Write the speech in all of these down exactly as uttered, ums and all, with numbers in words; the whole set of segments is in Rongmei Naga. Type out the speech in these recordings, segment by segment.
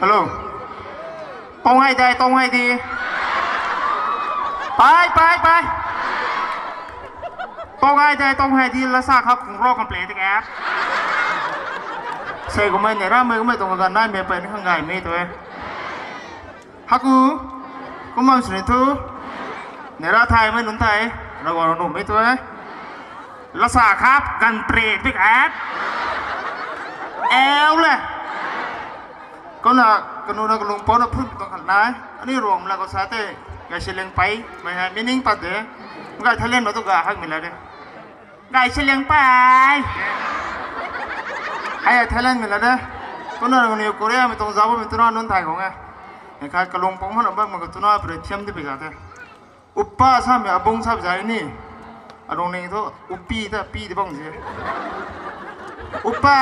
Hello. Tong hei dei, tong hei di. Pai, pai, pai. Tong hei dei, tong hei di, lasa kha khung ro kan play tik e. Sei kumei ne ramei kumei tuang kaganv naimei pei ni khang gaymei tu e. Haku, kumna sini thu, ne ra thaymei nunc thei, Ravguangc rui nuhmei tu e. Lasa kha ganv play tik e. Eu le. Kumna, kanu na kalung pou na phun tuang khat nai. Aniu Ruangmei la khou sa tei, gay siliang pei, mei hei meaning pat de. Gay Thailand ma tu ga hakmei la de. Gay siliang pei. Hei Thailand mei la de. Kumna kaniw Korea mei tuang zauc bammei twna nunc thay khang e. Hei khat kalung pou mana bam mak ka twna pray thiam di pi za the. Upa samei abung sap zai ni. Arung ning thu, upi ta pi di bang zi. Upa,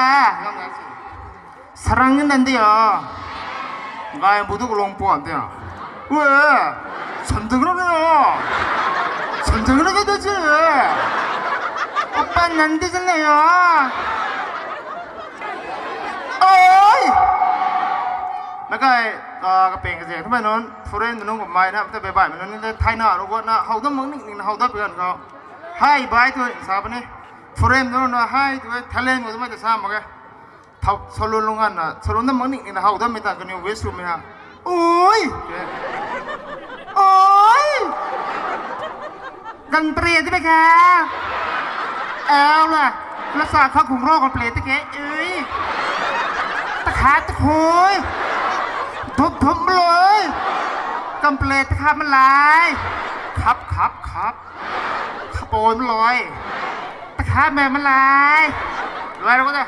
sarang ni nan di a. Gay bu tu kalung puan di a. Ue, sanjang rau na. Sanjang rau ka tu zi. Upa nan di zan na ya. Oi! Nakai, kapeng kaze, tumei nunc, foreign nunc kumei na, ta beibaimei nunc, thaina, rugutna, how dam mak ning ning na how dam pi ganv khou. Hei bai tu sa puni. Foreign nunc na hei tu, Thailand khou tumei ta sa mak ge. Thau, salon lung ganv na, salon dam mak ning ning na how dammei ta kaniw wish swmei ha. Ui! Ui! Ganv play ti pi kha. Au la. Lasa kha khung ro kan play ti ke. Ui! Ta kha ta khui. Dhum dhum loi. Kan play ta kha malai. Khap khap khap. Khapon loi. Ta kha mei malai. Luai ra ko ta.